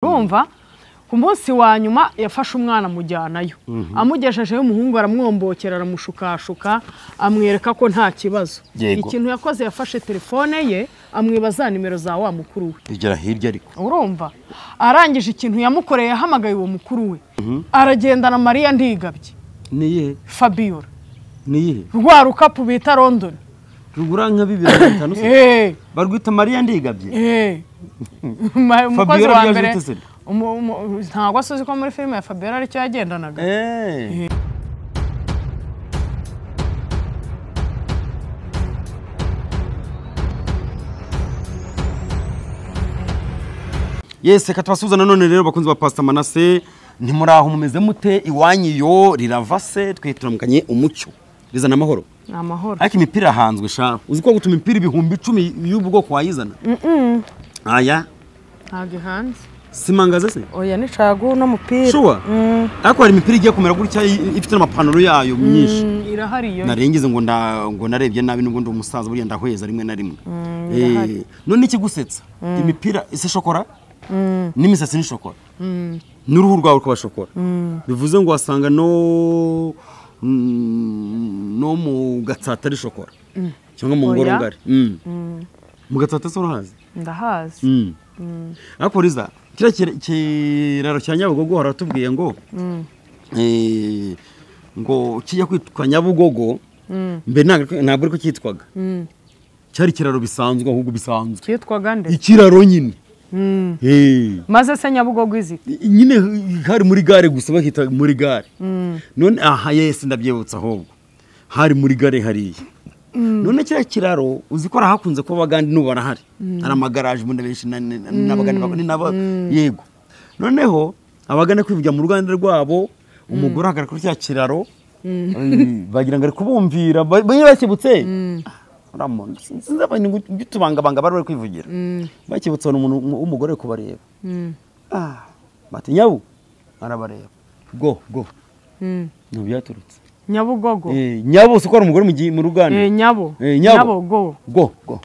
Urumva ku munsi wa nyuma yafashe umwana amujyanayo, amugejejeyo umuhungu aramwombokera, aramushukashuka, amwereka ko nta kibazo. Ikintu yakoze, yafashe telefone ye amwiba za nimero za wa mukuru we. Igera hirya ariko. Urumva, arangije ikintu yamukoreye, yahamagaye uwo mukuru we, aragendana Mariya Ndigabye. Niyihe? Fabiola. Niyihe? Rwa rukapu bita London. Rugura nka 2005 se? Eh. Barwita Mariya Ndigabye? Eh. Umukozi Fabiola wa ryaje mbere. ute se? Ntabwo asuzi ko muri filime ya Fabiola aricyo yagendanaga. Eh. Yes, reka tubasuhuza nanone rero bakunzi ba Pastor Manase, ntimuraho, mumeze mute? Iwanyu iyo rirava se? Twe turamukanye umucyo. Rizana amahoro. Ni amahoro. Ariko imipira irahanzwe sha. Uzi ko gutuma imipira 10,000 y'ubwoko wayizana? Aya, Ntabwo ihanze. simangaza se? Oya, ni cagu no mupira. Sure. Ariko hari imipira igiye kumera gutya ifite n'amapantaro yayo myinshi. Irahari iyo. Narengize ngo nda ngo narebye nabi, nubwo ndi umusaza buriya ndahweza rimwe na rimwe. Irahari. None ikigusetsa, imipira ise shokora n'imisatsi ni shokora n'uruhu rwawe rukaba shokora, bivuze ngo wasanga no mu Gatsata ari shokora cyangwa mu Oya. Ngorongari. Mu Gatsata se urahazi? Ndahazi. Ariko Riza, kiriya kiraro cya Nyabugogo haratubwiye ngo ngo kijya kwitwa Nyabugogo mbere ntabwo ariko cyitwaga, cyari ikiraro bisanzwe, ahubwo bisanzwe. Cyitwaga nde? Ikiraro nyine. Maze se Nyabugogo izi? Nyine hari muri gare gusa, bakita muri gare. None aha, yes, ndabyibutsa, ahubwo hari muri gare hariya. None kiriya kiraro uzi ko hakunze kuba abagande, n'ubu barahari, hari amagaraje ubundi benshi n'abagande ni nabo. Yego, noneho abagande kwivugira mu ruganda rwabo, umugore ahagarara kuri cya kiraro, bagira ngo ari kubumvira, bamwe bakebutse. Uriya muntu, sinzi abantu by'utubangabanga bari bari kwivugira, bakebutse babona umuntu w'umugore ari kubareba. Ah, bati nyabu, arabareba, go go. Ntabwo byaturutse. Nyabugogo. Nyabo si ko ari umugore mu ruganda? Nyabo. Nyabo. Nyabo go. Go go.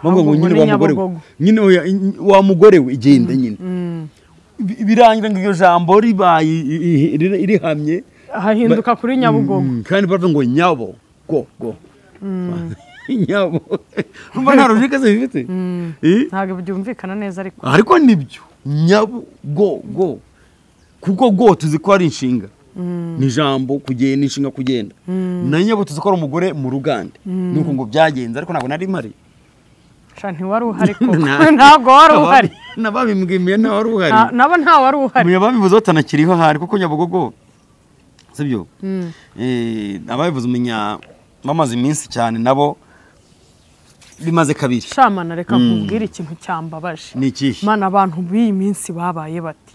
Bavuga ngo Ahubwo nyine ni wa mugore we. Nyabugogo. Nyine oya, wa mugore we igenda nyine. Birangira ngo iryo jambo ribaye rihamye. Hahinduka kuri Nyabugogo. Kandi bavuga ngo nyabo go go nyabo. Urumva nta logique se bifite? Ntabwo byumvikana neza ariko. Ariko nibyo, nyabo go go, kuko go tuzi ko ari inshinga, ni ijambo kugenda, inshinga kugenda, na nyabo tuzi ko ari umugore mu ruganda. Nuko ngo byagenze, ariko ntabwo nari mpari. Sha, ntiwari uhari koko, ntabwo wari uhari. N'ababimbwiye nta wari uhari. Nabo nta wari uhari. Mu ababivuze batanakiriho ahari, kuko Nyabugogo sibyo, ababivuze umenya bamaze iminsi cyane, nabo bimaze kabiri. Shamana, reka nkubwire ikintu cyambabaje. Ni ikihe? Mana, abantu b'iyi minsi babaye bati.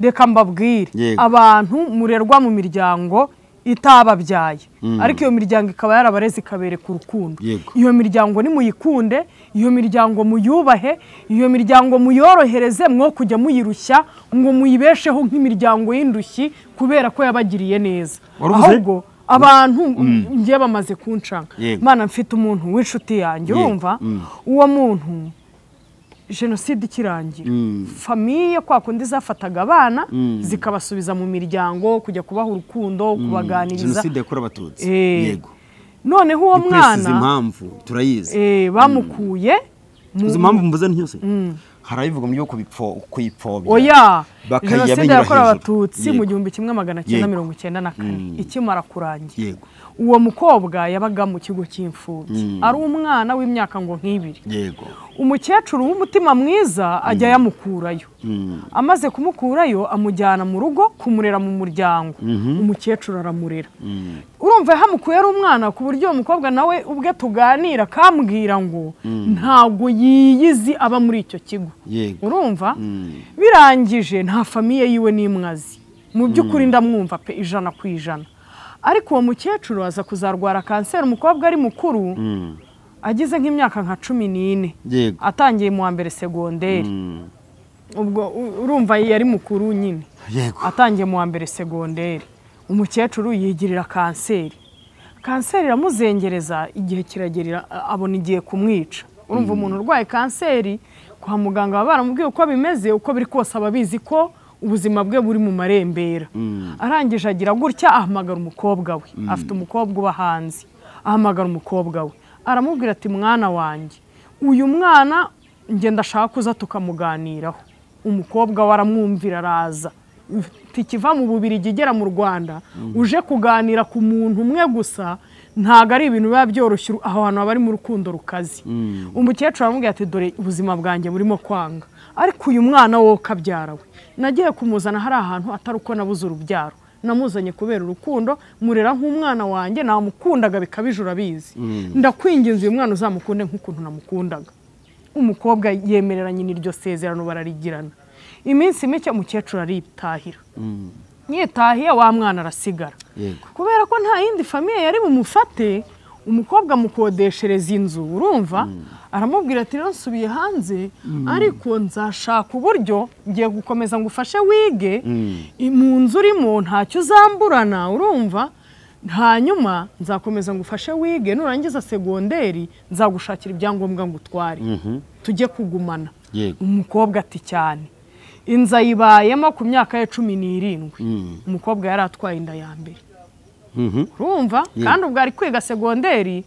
Reka mbabwire. Yego. Abantu murerwa mu miryango itababyaye, ariko iyo miryango ikaba yarabareze, ikabereka urukundo, iyo miryango nimuyikunde, iyo miryango muyubahe, iyo miryango muyorohereze, mwo kujya muyirushya ngo muyibesheho nk'imiryango y'indushyi kubera ko yabagiriye neza. Waruvuze? Ahubwo abantu ngiye bamaze kuncanga. Mana, mfite umuntu w'inshuti yanjye. Urumva, uwo muntu jenoside ikirangira, famille kwa kundi zafataga abana zikabasubiza mu miryango, kujya kubaha urukundo, kubaganiriza. Jenoside yakorewe Abatutsi. Noneho uwo Ipresize mwana impamvu turayizi. Bamukuye Uzi impamvu mvuze ntyo se? Hari abivuga mu byo kuyipfobya, Oya. bakajya Jenoside binyura yakorewe hejuru. Abatutsi mu 1994 ikimara kurangira, uwo mukobwa yabaga mu kigo cy'imfubyi ari umwana w'imyaka ngo nk'ibiri. Umukecuru w'umutima mwiza ajya yamukurayo. Amaze kumukurayo amujyana mu rugo kumurera mu muryango. Umukecuru aramurera. Urumva, yahamukuye ari umwana, ku buryo uwo mukobwa nawe ubwe tuganira akambwira ngo ntabwo yiyizi aba muri icyo kigo. Urumva, birangije nta famille yiwe n'imwe azi. Mu by'ukuri ndamwumva pe, 100%. Ariko uwo mukecuru aza kuzarwara kanseri umukobwa ari mukuru, agize nk'imyaka nka 14, atangiye mu wa mbere segonderi. Ubwo urumva yari mukuru nyine. Atangiye mu wa mbere segonderi, umukecuru yigirira kanseri. Kanseri iramuzengereza, igihe kiragerera abona igiye kumwica. Urumva, umuntu urwaye kanseri Kwa muganga baba baramubwiye uko bimeze, uko biri kose ababizi ko ubuzima bwe buri mu marembera. Arangije agira gutya ahamagara umukobwa we, afite umukobwa uba hanze, ahamagara umukobwa we aramubwira ati mwana wanjye, uyu mwana njye ndashaka kuza tukamuganiraho. Umukobwa we aramwumvira araza. Tikiva mu Bubirigi igera mu Rwanda uje kuganira ku muntu umwe gusa ntago ari ibintu biba byoroshye, aho hantu bari mu rukundo rukazi. Umukecuru aramubwira ati dore ubuzima bwanjye burimo kwanga, ariko uyu mwana wo kabyara we nagiye kumuzana hari ahantu atari uko nabuze urubyaro, namuzanye kubera urukundo, murera nk'umwana wanjye, namukundaga bikabije urabizi, ndakwinginze uyu mwana uzamukunde nk'ukuntu namukundaga. Umukobwa yemerera nyina iryo sezerano bararigirana. Iminsi mike umukecuru aritahira. Yitahiye wa mwana arasigara. Kubera ko nta yindi famiye yari bumufate, umukobwa amukodeshereza inzu, urumva? Aramubwira ati rero nsubiye hanze, ariko nzashaka uburyo ngiye gukomeza ngufashe wige, mu nzu urimo ntacyo uzamburana, urumva? Hanyuma nzakomeza ngufashe wige, nurangiza segonderi nzagushakira ibyangombwa ngutware, tujye kugumana. Umukobwa ati cyane. Inzu ayibayemo ku myaka ya 17. Umukobwa yari atwaye inda ya mbere. Urumva? Kandi ubwo ari kwiga segonderi,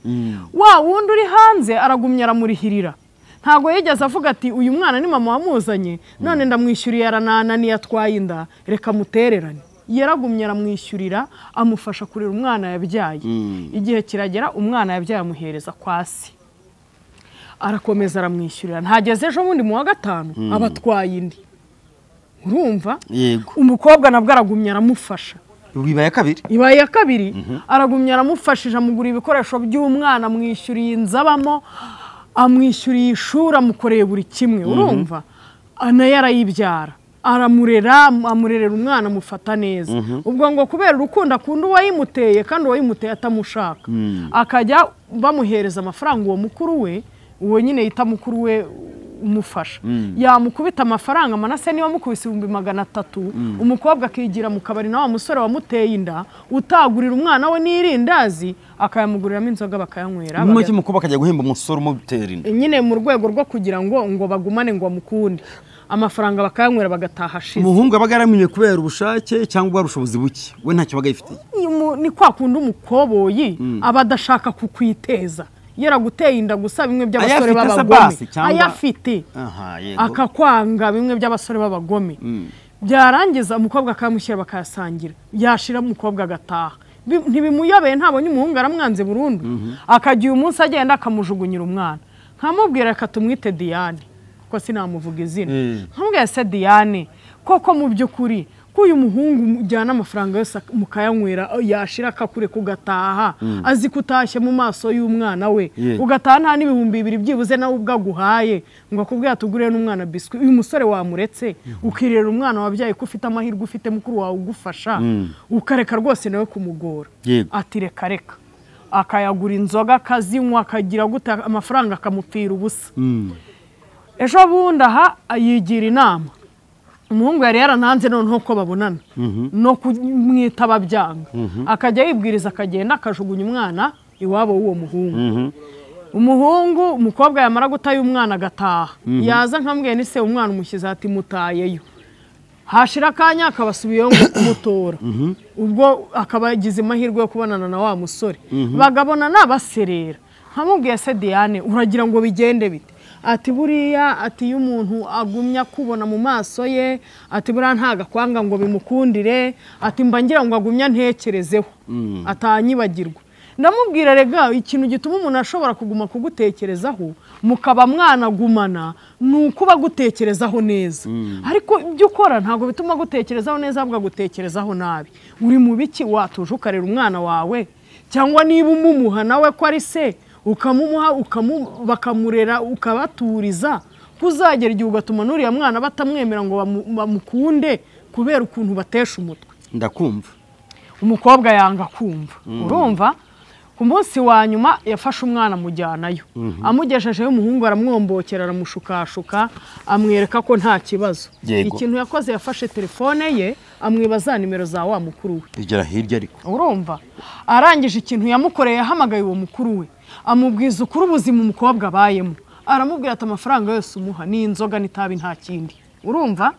wa wundi uri hanze aragumya aramurihirira. Ntago yigeze avuga ati uyu mwana ni mama wamuzanye, none ndamwishyuriye aranananiye atwaye inda, reka mutererane. Yaragumye aramwishyurira, amufasha kurera umwana yabyaye. Igihe kiragera umwana yabyaye amuhereza kwa se. Arakomeza aramwishyurira. Ntageze ejo bundi mu wa 5 abatwaye indi. Urumva? Umukobwa nabwo aragumya aramufasha. Ibaye kabiri. Ibaye kabiri, aragumya aramufashije, amugura ibikoresho by'umwana, amwishyuriye inzu abamo, amwishyuriye ishuri, amukoreye buri kimwe, urumva? Naye arayibyara, aramurera, amurerera umwana, amufata neza. Ubwo ngo kubera urukundo akunda uwayimuteye, kandi uwayimuteye atamushaka, akajya bamuhereza amafaranga uwo mukuru we, uwo nyine yita mukuru we umufasha. Yamukubita amafaranga, Manase niba mukubise 300,000, umukobwa akigira mu kabari na wa musore wamuteye inda, utagurira umwana we n'irindazi, akayamuguriramo inzoga bakayanywera. Mu make umukobwa akajya guhemba umusore umutera inda. Nyine mu rwego rwo kugira ngo bagumane ngo amukunde. Amafaranga bakayanywera bagataha ashize. Umuhungu abaga yaramenye kubera ubushake cyangwa ubushobozi buke, we ntacyo baga yifitiye. Ni kwa kundi umukoboyi aba adashaka kukwiteza. Yaraguteye inda gusa bimwe by'abasore b'abagome, ayafite akakwanga bimwe by'abasore b'abagome. Byarangiza umukobwa akamushyira bakayasangira, yashira umukobwa agataha. Ntibimuyobeye, ntabonye umuhungu aramwanze burundu, akajya uyu munsi agenda akamujugunyira umwana. Nkamubwira reka tumwite Diane, kuko sinamuvuga izina. Nkamubwira se Diane, koko mu by'ukuri ko uyu muhungu mujyana amafaranga yose mukayanywera, yashira akakure kugataha, azi kutashye mu maso y'umwana we, ugataha nta n'2000 byibuze nawe ubwo aguhaye ngo akubwire atugurire n'umwana biswi. Uyu musore wamuretse ukirera umwana wabyaye ko ufite amahirwe, ufite mukuru wawe ugufasha, ukareka rwose nawe kumugora. Ati reka reka, akayagura inzoga akazinywa, akagira gute, amafaranga akamupfira ubusa. Ejo bundi aha yigira inama. Umuhungu yari yarananze noneho ko babonana no kumwitaba byanga, akajya yibwiriza akagenda akajugunya umwana iwabo w'uwo muhungu. Umuhungu umukobwa yamara gutaye umwana agataha, yaza nkambwiye ni se umwana umushyize ati mutayeyo, hashira akanya akabasubiyeyo ngo kumutora. Ubwo akaba yagize amahirwe yo kubonana na wa musore, bagabonana baserera. Nkamubwiye se Diane, uragira ngo bigende bite? Ati buriya, ati iyo umuntu agumya kubona mu maso ye, ati buriya ntago akwanga ngo bimukundire, ati mba ngira ngo agumya ntekerezeho, atanyibagirwa. Ndamubwira rega ikintu gituma umuntu ashobora kuguma kugutekerezaho mukaba mwanagumana ni ukuba gutekerezaho neza. Ariko ibyo ukora ntago bituma gutekerezaho neza, ahubwo gutekerezaho nabi. Uri mu biki watuje ukarera umwana wawe, cyangwa niba umumuha nawe ko ari se ukamumuha bakamurera ukabaturiza, kuzagera igihe ugatuma n'uriya mwana batamwemera ngo bamukunde kubera ukuntu batesha umutwe. Ndakumva. Umukobwa yanga kumva. Urumva? Ku munsi wa nyuma yafashe umwana amujyanayo. Amugejejeyo umuhungu aramwombokera, aramushukashuka, amwereka ko nta kibazo. Ikintu yakoze yafashe telefone ye amwibaza nimero za wa mukuru we. Igera hirya ariko. Urumva? Arangije ikintu yamukoreye yahamagaye uwo mukuru we, amubwiza ukuri ubuzima umukobwa abayemo, Aramubwira ati amafaranga yose umuha ni inzoga n'itabi nta kindi. Urumva?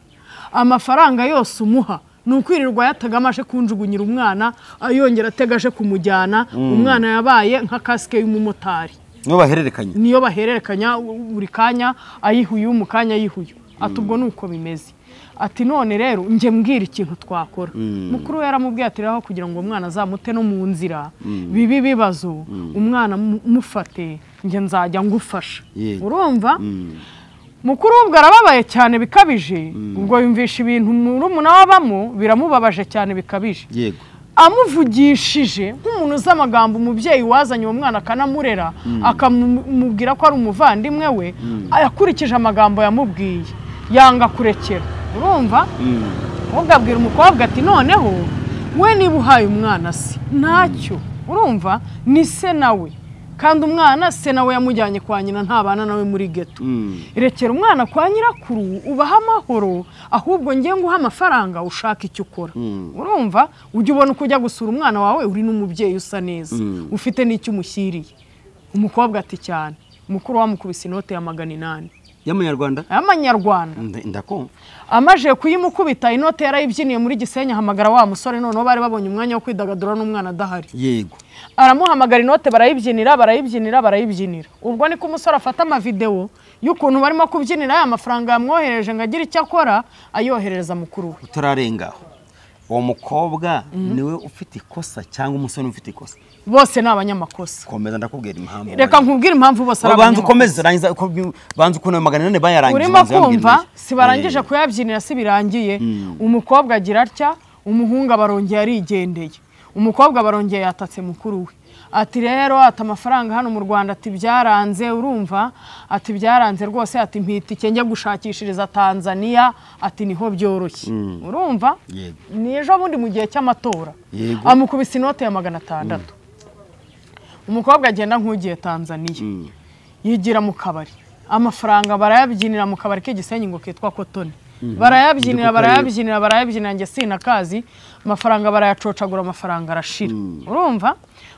Amafaranga yose umuha ni ukwirirwa yatega amashe kunjugunyira umwana, ayongera atega aje kumujyana. Umwana yabaye nka kasike y'umumotari. Niyo bahererekanya buri kanya, ayihuye mu kanya ayihuye. Ati ubwo nuko bimeze. Ati none rero nje mbwira ikintu twakora. Mukuru we yaramubwiye ati raho kugira ngo umwana azamute no mu nzira bibi bibazo, umwana mufate nje nzajya ngufasha. Urumva? Mukuru ubwo arababaye cyane bikabije, ubwo yumvisha ibintu murumuna wabamo biramubabaje cyane bikabije. Yego. Amuvugishije nk'umuntu uzi amagambo umubyeyi wazanye uwo mwana akanamurera, akamubwira ko ari umuvandimwe we, akurikije amagambo yamubwiye yanga kurekera. Urumva? Ubwo abwira umukobwa ati noneho we niba uhaye umwana se ntacyo, urumva ni se nawe, kandi umwana se nawe yamujyanye kwa nyina ntabana nawe muri ghetto. Rekera umwana kwa nyirakuru ubaha amahoro, ahubwo ngiye nguha amafaranga ushaka icyo ukora. Urumva? Ujye ubona uko ujya gusura umwana wawe uri n'umubyeyi usa neza, ufite n'icyo umushyiriye. Umukobwa ati cyane. Mukuru wamukubise inote ya 800 y'amanyarwanda. Y'amanyarwanda. Ndakumva. Amaje kuyimukubita inote yarayibyiniye muri Gisenyi, ahamagara wa musore, noneho bari babonye umwanya wo kwidagadura n'umwana adahari. Yego. Aramuhamagara inote barayibyinira barayibyinira barayibyinira. Ubwo niko umusore afata amavideo y'ukuntu barimo kubyinira aya mafaranga yamwohereje ngo agire icyo akora, ayoherereza mukuru we. Utararengaho. Uwo mukobwa niwe ufite ikosa cyangwa umusore ufite ikosa? Bose ni abanyamakosa. Komeza ndakubwira impamvu. Reka nkubwire impamvu bose ari abanyamakosa. Banza ukomeze rangiza, banza ukuntu 800 bayarangije. Urimo kumva si barangije kuyabyinira si birangiye. Umukobwa agira atya, umuhungu abarongeye arigendeye. Umukobwa barongeye yatatse mukuru we. Ati rero ati amafaranga hano mu Rwanda ati byaranze, urumva ati byaranze rwose, ati mpitike njya gushakishiriza Tanzania, ati niho byoroshye. Urumva? Ni ejo bundi mu gihe cy'amatora. Amukubise inote ya 600. Umukobwa agenda nk'ugiye Tanzania. Yigira mu kabari. Amafaranga barayabyinira mu kabari k'igisenyi ngo kitwa Kotoni. Barayabyinira barayabyinira barayabyinira nge sinakazi, amafaranga barayacocagura, amafaranga arashira. Urumva?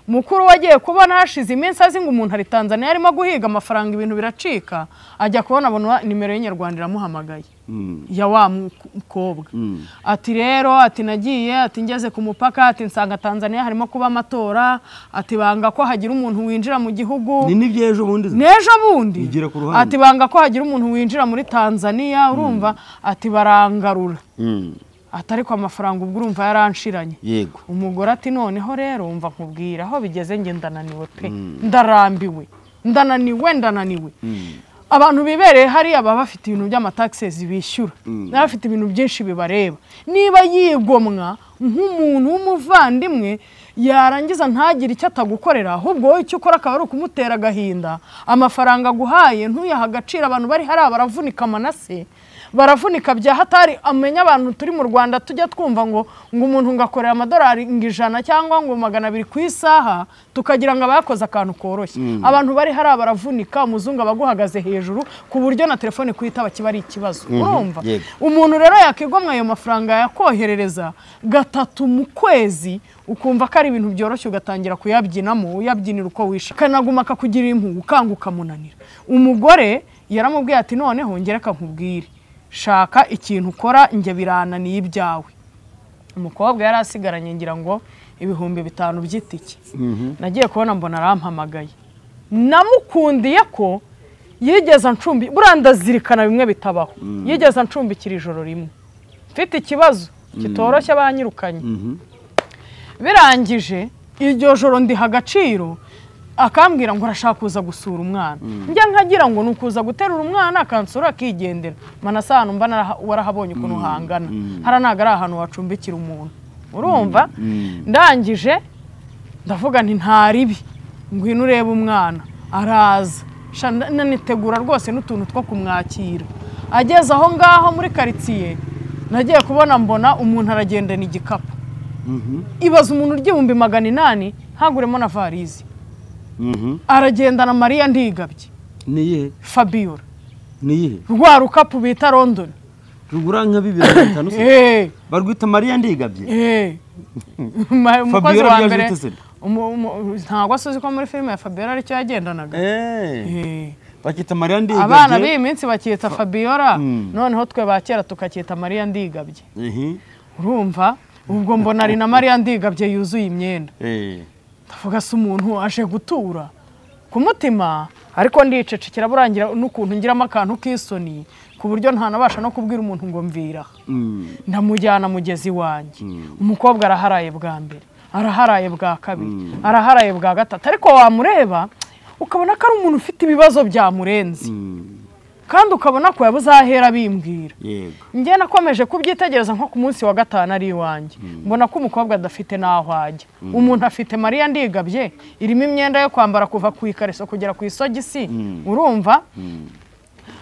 Mukuru wagiye kubona hashize iminsi azi ngo umuntu ari Tanzania arimo guhiga amafaranga ibintu biracika, ajya kubona abona nimero y'Inyarwanda iramuhamagaye ya wa mukobwa. Ati rero ati nagiye ati ngeze ku mupaka ati nsanga Tanzania harimo kuba amatora, ati banga ko hagira umuntu winjira mu gihugu. Ni nibyejo bundi. Nejo bundi. Ati banga ko hagira umuntu winjira muri Tanzania, urumva ati barangarura. Atari ko amafaranga ubwo urumva yaranshiranye. Yego. Umugore ati noneho rero umva nkubwira aho bigeze nge ndananiwe pe. Ndarambiwe. Ndananiwe ndananiwe. Abantu bibereye hariya baba bafite ibintu by'amataxes bishyura. N'abafite ibintu byinshi bibareba. Niba yigomwa nk'umuntu w'umuvandimwe yarangiza ntagire icyo atagukorera, ahubwo wowe icyo ukora akaba ari ukumutera agahinda. Amafaranga aguhaye ntuyaha agaciro, abantu bari hariya baravunika amanase. Baravunika bya hatari. Amenya abantu turi mu Rwanda tujya twumva ngo umuntu ngakorera amadolari 100 cyangwa ngo 200 ku isaha, tukagira ngo abakoze akantu koroshye. Abantu bari hari baravunika, umuzungu abaguhagaze hejuru ku buryo na telefone kuyitaba kiba ari ikibazo. Urumva? Umuntu rero yakigomwa ayo mafaranga yakoherereza 3 mu kwezi, ukumva ko ari ibintu byoroshye, ugatangira kuyabyinamo, uyabyinira uko wisha. Kanaguma akakugira impu, ukanguka munanira. Umugore yaramubwiye ati noneho ngereka nkubwire, shaka ikintu ukora nge birananiye ibyawe. Umukobwa yari asigaranye ngira ngo 5000 by'itike. Nagiye kubona mbona arampamagaye. Namukundiye ko yigeze ancumbi, burandazirikana bimwe bitabaho. Yigeze ancumbikira ijoro rimwe. Mfite ikibazo kitoroshye abanyirukanye. Birangije iryo joro ndiha agaciro, akambwira ngo arashaka kuza gusura umwana. Njya nkagira ngo nukuza guterura umwana akansura akigendera. Manasa hano mba warahabonye ukuntu hangana. Haranaga ari ahantu wacumbikira umuntu. Urumva? Ndangije ndavuga nti ntaribi, ngwino urebe umwana. Araza. Nanitegura rwose n'utuntu two kumwakira. Ageze aho ngaho muri quartier, nagiye kubona mbona umuntu aragendana igikapu. Ibaza umuntu urya 800 ntaguremo na varize. Aragendana Mariya ndigabye. Niye Fabiola. Niye rwa rukapu bita London. Rugura nka 2005 se. Barwita Mariya ndigabye. Umukozi wa mbere. Ntabwo asuzi ko muri filime ya Fabiola aricyo yagendanaga. Bakita Mariya Ndigabye. Abana b'iyi minsi bakita Fabiola, noneho twe ba kera tukakita Mariya Ndigabye. Urumva ubwo mbona ari na Mariya Ndigabye yuzuye imyenda. Ndavuga se umuntu aje gutura ku mutima, ariko ndicecekera burangira n'ukuntu ngiramo akantu k'isoni ku buryo ntanabasha no kubwira umuntu ngo mvira. Ndamujyana mugezi wanjye. Umukobwa araharaye bwa mbere, araharaye bwa kabiri, araharaye bwa gatatu, ariko wamureba ukabona ko ari umuntu ufite ibibazo byamurenze. Kandi ukabona ko yabuze ahera bimbwira. Njye nakomeje kubyitegereza nko ku munsi wa gatanu ari iwanjye, mbona ko umukobwa adafite n'aho ajya. Umuntu afite Mariya Ndigabye irimo imyenda yo kwambara kuva ku ikariso kugera ku isogisi, urumva?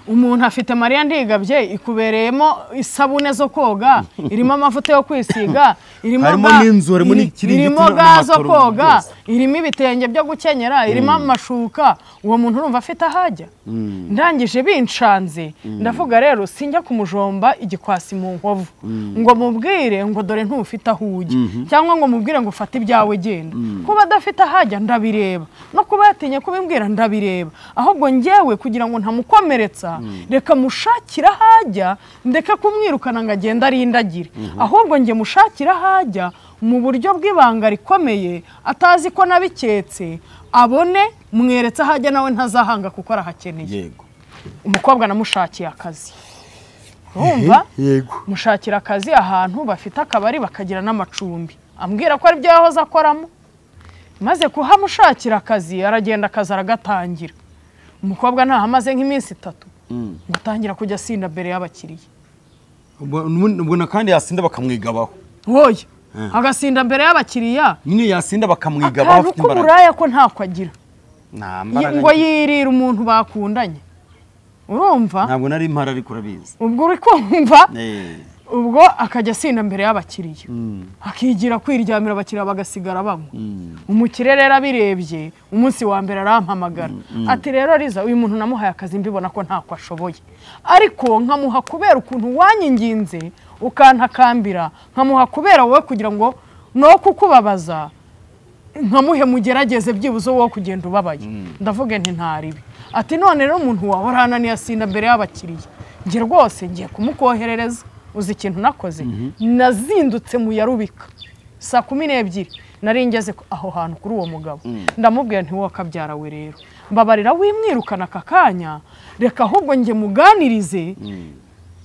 Umuntu afite Mariya Ndigabye ikubereyemo isabune zo koga, irimo amavuta yo kwisiga, irimo ga zo koga, irimo ibitenge byo gukenyera, irimo amashuka. Uwo muntu urumva afite ahajya. Ndangije binshanze, ndavuga rero sinjya kumujomba igikwasi mu nkovu ngo mubwire ngo dore ntufite aho ujya, cyangwa ngo mubwire ngo fata ibyawe genda. Kuba adafite ahajya ndabireba, no kuba yatinye kubimbwira ndabireba, ahubwo njyewe kugira ngo ntamukomeretsa reka mushakira hajya, ndeka kumwirukana ngo agenda arindagire, ahubwo nge mushakira hajya mu buryo bw'ibanga rikomeye atazi ko nabiketse, abone mweretse hajya nawe ntazahanga kuko arahakeneye. Yego. Umukobwa namushakiye akazi. Urumva? Yego. Mushakira akazi ahantu bafite akabari bakagira n'amacumbi, ambwira ko ari byo yahoze akoramo. Maze kuhamushakira akazi aragenda akazi aragatangira. Umukobwa ntahamaze nk'iminsi itatu gutangira kujya asinda mbere y'abakiriya. Ubona kandi yasinda bakamwigabaho. Oya, agasinda mbere y'abakiriya. Nyine yasinda bakamwigabaho afite imbaraga. Akantu k'uburaya ko ntako agira. Ngo yirira umuntu bakundanye. Urumva? Ntabwo nari impara ariko urabizi. Ubwo uri kumva? Ubwo akajya asinda mbere y'abakiriya, akigira kwiryamira abakiriya bagasigara banywa. Umukire rero abirebye umunsi wa mbere arampamagara ati rero Liza, uyu muntu namuhaye akazi mbibona ko ntako ashoboye, ariko nkamuha kubera ukuntu wanyinginze ukantakambira, nkamuha kubera wowe kugira ngo no kukubabaza, nkamuhe mugerageze byibuze wowe kugenda ubabaye. Ndavuga nti ntaribi. Ati none rero umuntu wawe arananiye asinda mbere y'abakiriya, njye rwose ngiye kumukoherereza. Uzi ikintu nakoze? Nazindutse mu yarubika saa 12 nari ngeze aho hantu kuri uwo mugabo. Ndamubwira nti wowe kabyara we rero mbabarira wimwirukana aka kanya, reka ahubwo njye muganirize,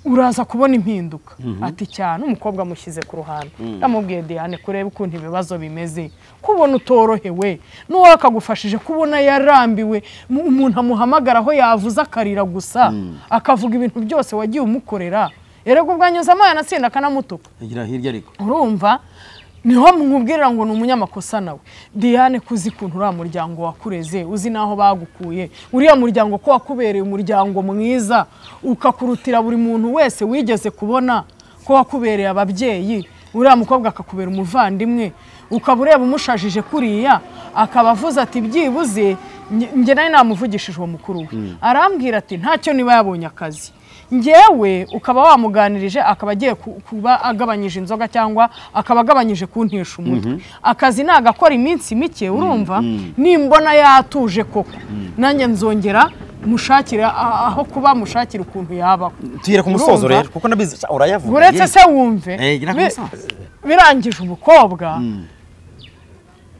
uraza kubona impinduka. Ati cyane. Umukobwa amushyize ku ruhande, ndamubwiye Diane kureba ukuntu ibibazo bimeze, kubona utorohewe n'uwo akagufashije kubona yarambiwe, umuntu amuhamagara aho yavuze akarira gusa, akavuga ibintu byose wagiye umukorera. Erega ubwanyuzamo yanatsinda akanamutuka. Igira hirya ariko. Urumva? Niho mwubwirira ngo ni umunyamakosa nawe. Diane kuzi kuntu uriya muryango wakureze, uzi naho bagukuye, uriya muryango ko wakubereye umuryango mwiza, ukakurutira buri muntu wese wigeze kubona ko wakubereye ababyeyi, uriya mukobwa akakubera umuvandimwe, ukaba ureba umushajije kuriya, akaba avuze ati byibuze njye nari namuvugishije uwo mukuru we. Arambwira ati ntacyo niba yabonye akazi. Njyewe ukaba wamuganirije akaba agiye kuba agabanyije inzoga cyangwa akaba agabanyije kuntesha umutwe. Akazi nagakora iminsi mike, urumva nimbona yatuje koko nanjye nzongera mushakira aho kuba, mushakira ukuntu yabaho. Tugere ku musozo rero kuko nabizi urayavuga. Uretse se wumve birangije umukobwa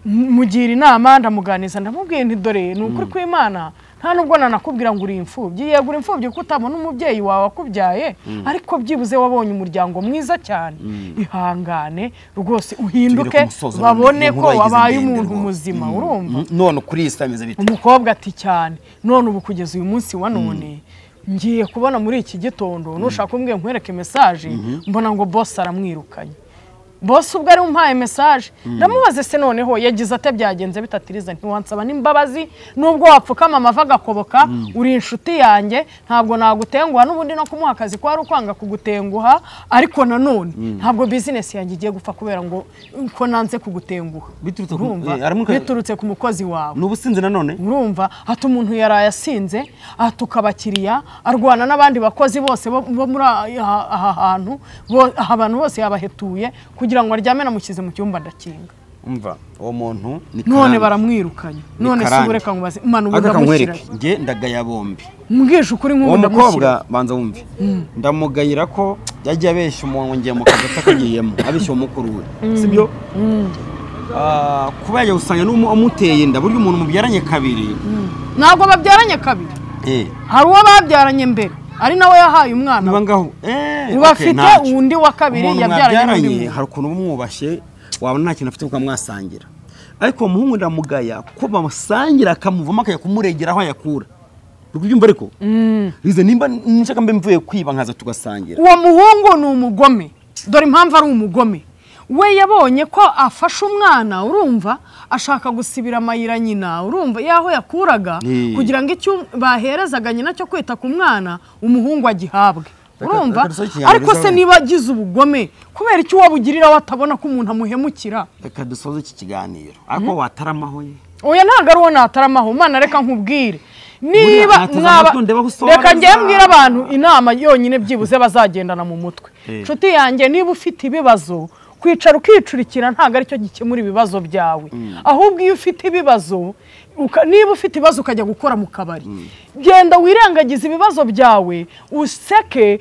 mugira inama, ndamuganiza, ndamubwiye nti dore ni ukuri kw'Imana nta nubwo nanakubwira ngo uri imfubyi, yego uri imfubyi kuko utabona umubyeyi wawe akubyaye, ariko byibuze wabonye umuryango mwiza cyane. Ihangane rwose uhinduke, babone ko wabaye umuntu muzima. Urumva? None kuri iyi stameze bite? Umukobwa ati cyane, none ubu kugeza uyu munsi wa none ngiye kubona muri iki gitondo nushaka umbwiye nkwereke message, mbona ngo boss aramwirukanye. Boss ubwo ari umpaye message, ndamubaze se noneho yagize ate byagenze bitatiriza, ntiwansaba n'imbabazi nubwo wapfukama amava agakoboka, uri inshuti yanjye ntabwo nagutenguha, n'ubundi no kumuha akazi ko ari ukwanga kugutenguha, ariko nanone ntabwo business yanjye igiye gupfa kubera ngo ko nanze kugutenguha. Biturutse ku mukozi wawe. N'ubusinzi nanone. Urumva ati umuntu yaraye asinze, atuka abakiriya, arwana n'abandi bakozi bose bo muri aha hantu, abantu bose yabahetuye kugira ngo aryame namushyize mu cyumba ndakinga. Umva uwo muntu ni none baramwirukanye. None se ubureka ngo baze Imana ubu ndamushyira. Nge ndagaya bombi. Mbwije ukuri nk'ubu ndamushyira. Uwo mukobwa banza wumve. Ndamugayira ko yagiye abeshya umuntu ngiye mu kazi atakagiyemo, abeshya mukuru we. Sibyo? Kuba yajya gusanga n'umuteye inda, burya umuntu mubyaranye kabiri. Ntabwo babyaranye kabiri. Hari uwo babyaranye mbere ari nawe yahaye umwana. Niba ngaho bafite undi wa kabiri yabyaranye n'undi muntu. Hari ukuntu bumwubashye wabona nta kintu afite ukamwasangira. Ariko umuhungu ndamugaya ko bamusangira akamuvamo akajya kumuregera aho ayakura. Uri ariko? Rize nimba nshaka mbe mvuye kwiba nkaza tugasangira. Uwo muhungu ni umugome. Dore impamvu ari umugome. We yabonye ko afashe umwana urumva ashaka gusibira amayira nyina urumva yaho yakuraga kugira ngo icyo baherezaga nyina cyo kwita ku mwana umuhungu agihabwe. Urumva ariko se niba agize ubugome kubera icyo wabugirira watabona ko umuntu amuhemukira. Reka dusoze iki kiganiro ariko wataramaho ye. Oya ntabwo ari uwo nataramaho Mana reka nkubwire. Niba mwaba reka ngiye mbwira abantu inama yonyine byibuze bazagendana mu mutwe. Nshuti yanjye niba ufite ibibazo kwicara ukicurikira ntabwo aricyo gikemura ibibazo byawe. Ahubwo iyo ufite ibibazo niba ufite ibibazo ukajya gukora mu kabari genda wirengagiza ibibazo byawe useke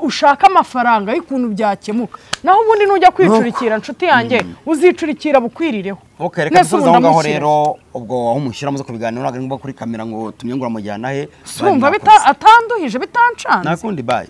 ushaka amafaranga y'ukuntu byakemuka. Naho ubundi nujya kwicurikira nshuti yanjye uzicurikira bukwirireho. Okay, reka dusoze aho ngaho rero ubwo aho umushyira muze kubiganira ntabwo ari ngombwa kuri kamera ngo tumye ngo uramujyana he. Sumva atanduhije bitancanze. Nakundi bye.